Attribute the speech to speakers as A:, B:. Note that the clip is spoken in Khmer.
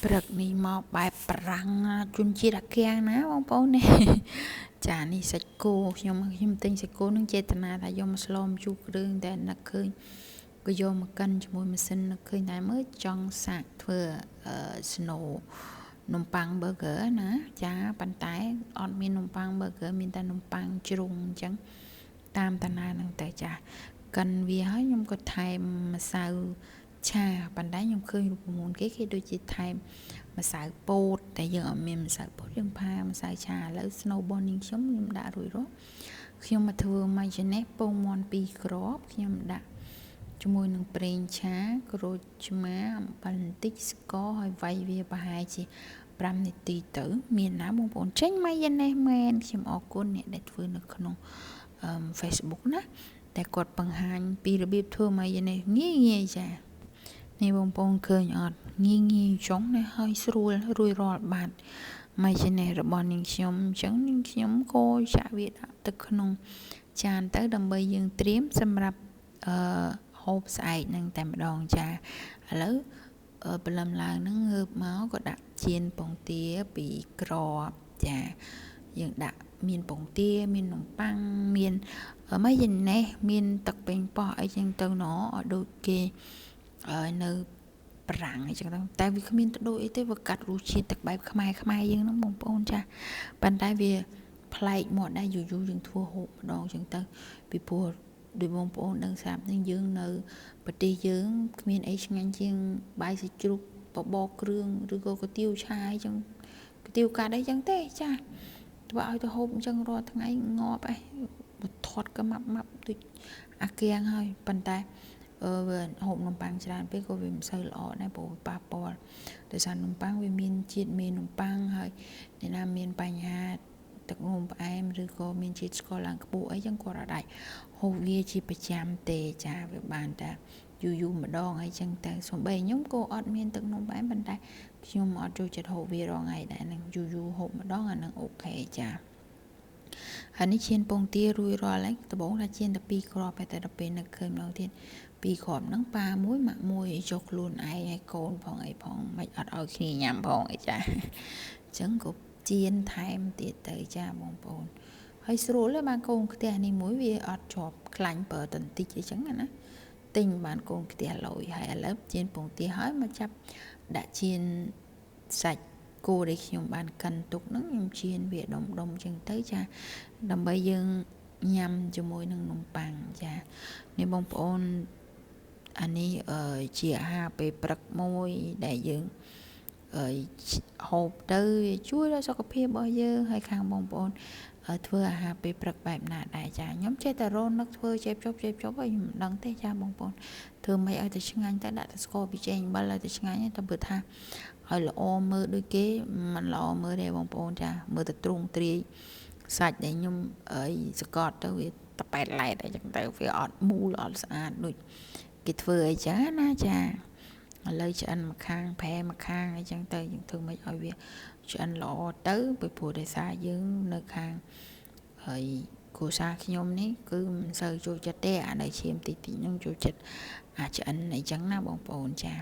A: ព្រឹកនេះមកបែបប្រាំងជនជាតិអាកាំងណាបងប្អូននេះចានេះសាច់គោខ្ញុំទិញសាច់គោនឹងចេតនាថាយកមកស្លម្ជូរគ្រឿងតែនឹកឃើញក៏យកមកកិនជាមួយម៉ាស៊ីននឹកឃើញតែមើលចង់សាកធ្វើស្នូនំប៉័ង burger ណាចាប៉ុន្តែអត់មាននំប៉័ង burger មានតែនំប៉័ងជ្រុងអញ្ចឹងតាមតាណានឹងតែចាកិនវាហើយខ្ញុំក៏ថែមម្សៅឆាប៉ុន្តែខ្ញុំឃើញរូបមន្តគេគេដូចជាថែមម្សៅពោតតែយើងអត់មានម្សៅពោតយើងផាម្សៅឆាឥឡូវ snowball នេះខ្ញុំដាក់រួចរាល់ខ្ញុំមកធ្វើ mayonnaise ពងមាន់2គ្រាប់ខ្ញុំដាក់ជាមួយនឹងប្រេងឆាក្រូចឆ្មាអំបិលបន្តិចស្ករហើយវាយវាប្រហែលជា5នាទីទៅមានណាបងប្អូនចេញ mayonnaise មែនខ្ញុំអរគុណអ្នកដែលធ្វើនៅក្នុង Facebook ណាតែគាត់បង្ហាញពីរបៀបធ្វើ mayonnaise ងាយងាយចានេះបងប្អូនឃើញអត់ងាយងាយចុងណាហើយស្រួលរួចរាល់បាត់ mayonnaise របស់នាងខ្ញុំអញ្ចឹងនាងខ្ញុំក៏ចាក់វាដាក់ទៅក្នុងចានទៅដើម្បីយើងត្រៀមសម្រាប់អឺហូបស្អែកនឹងតែម្ដងចាឥឡូវព្រលឹមឡើងហ្នឹងងើបមកក៏ដាក់ចៀនពងទាពីរគ្រាប់ចាយើងដាក់មានពងទាមាននំប៉័ងមានម៉ាយ៉ូណេសមានទឹកប៉េងប៉ោះអីចឹងទៅណឲ្យដូចគេនៅប្រាំងអីចឹងទៅតែវាគ្មានទៅដូចអីទេវាកាត់រសជាតិទឹកបែបខ្មែរខ្មែរយើងហ្នឹងបងប្អូនចាប៉ុន្តែវាប្លែកមកដែរយូរយូរយើងធ្វើហូបម្ដងចឹងទៅពីព្រោះដោយបងប្អូនដឹងស្រាប់នេះយើងនៅប្រទេសយើងគ្មានអីឆ្ងាញ់ជាងបាយសាច់ជ្រូកបបរគ្រឿងឬក៏គុយទាវឆាអីចឹងគុយទាវកាត់អីចឹងទេចាធ្វើឲ្យទៅហូបអញ្ចឹងរាល់ថ្ងៃងាប់ឯងថត់ក៏ម៉ាប់ម៉ាប់ដូចអាគៀងហើយប៉ុន្តែអឺវាហូបនំប៉័ងច្រើនពេកក៏វាមិនសូវល្អដែរព្រោះវាប៉ះពាល់ដោយសារនំប៉័ងវាមានជាតិមេនំប៉័ងហើយអ្នកណាមានបញ្ហាទឹកនោមផ្អែមឬក៏មានជាតិស្ករឡើងខ្ពស់អីចឹងគាត់អាចហូបវាជាប្រចាំទេចាវាបានតែយូរយូរម្ដងអីចឹងទៅសំបីខ្ញុំក៏អត់មានទឹកនោមផ្អែមប៉ុន្តែខ្ញុំអត់ចូលចិត្តហូបវារាល់ថ្ងៃដែរហ្នឹងយូរយូរហូបម្ដងអាហ្នឹង OK ចាហើយនេះចៀនពងទារួចរាល់ហើយដំបូងថាចៀនតែ2គ្រាប់តែដល់ពេលនឹកឃើញម្ដងទៀតពីរគ្រាប់ហ្នឹងប៉ាមួយម៉ាក់មួយចុះខ្លួនឯងហើយកូនផងអីផងមិនអត់ឲ្យគ្នាញ៉ាំផងអីចាអញ្ចឹងក៏ចៀនថែមទៀតទៅចាបងប្អូនហើយស្រួលទេបានកូនខ្ទះនេះមួយវាអត់ជាប់ខ្លាញ់ប្រើតន្តិចអីចឹងណាទិញបានកូនខ្ទះលយហើយឥឡូវចៀនពងទាហើយមកចាប់ដាក់ចៀនសាច់គោដែលខ្ញុំបានកិនទុកហ្នឹងខ្ញុំចៀនវាដុំដុំចឹងទៅចាដើម្បីយើងញ៉ាំជាមួយនឹងនំប៉័ងចានេះបងប្អូនអានេះជាអាហារពេលព្រឹកមួយដែលយើងហូបទៅវាជួយដល់សុខភាពរបស់យើងហើយខាងបងប្អូនធ្វើអាហារពេលព្រឹកបែបណាដែរចាខ្ញុំចេះតែរនឹកធ្វើចេបជប់ចេបជប់ហើយខ្ញុំមិនដឹងទេចាបងប្អូនធ្វើមិនឲ្យតែឆ្ងាញ់តែដាក់តែស្ករប៊ីចេងអំបិលឲ្យតែឆ្ងាញ់តែបើថាឲ្យល្អមើលដូចគេមិនល្អមើលទេបងប្អូនចាមើលតែទ្រង់ទ្រាយសាច់ដែលខ្ញុំអីសកត់ទៅវាតប៉ែតឡែតអីចឹងទៅវាអត់មូលអត់ស្អាតដូចគេធ្វើអីចឹងណាចាឥឡូវឆ្អិនមួយខាងប្រែមួយខាងអីចឹងទៅយើងធ្វើម៉េចឲ្យវាឆ្អិនល្អទៅពីព្រោះដោយសារយើងនៅខាងហើយគ្រួសារខ្ញុំនេះគឺមិនសូវចូលចិត្តទេអានៅឈាមតិចតិចហ្នឹងចូលចិត្តអាឆ្អិនអីចឹងណាបងប្អូនចា។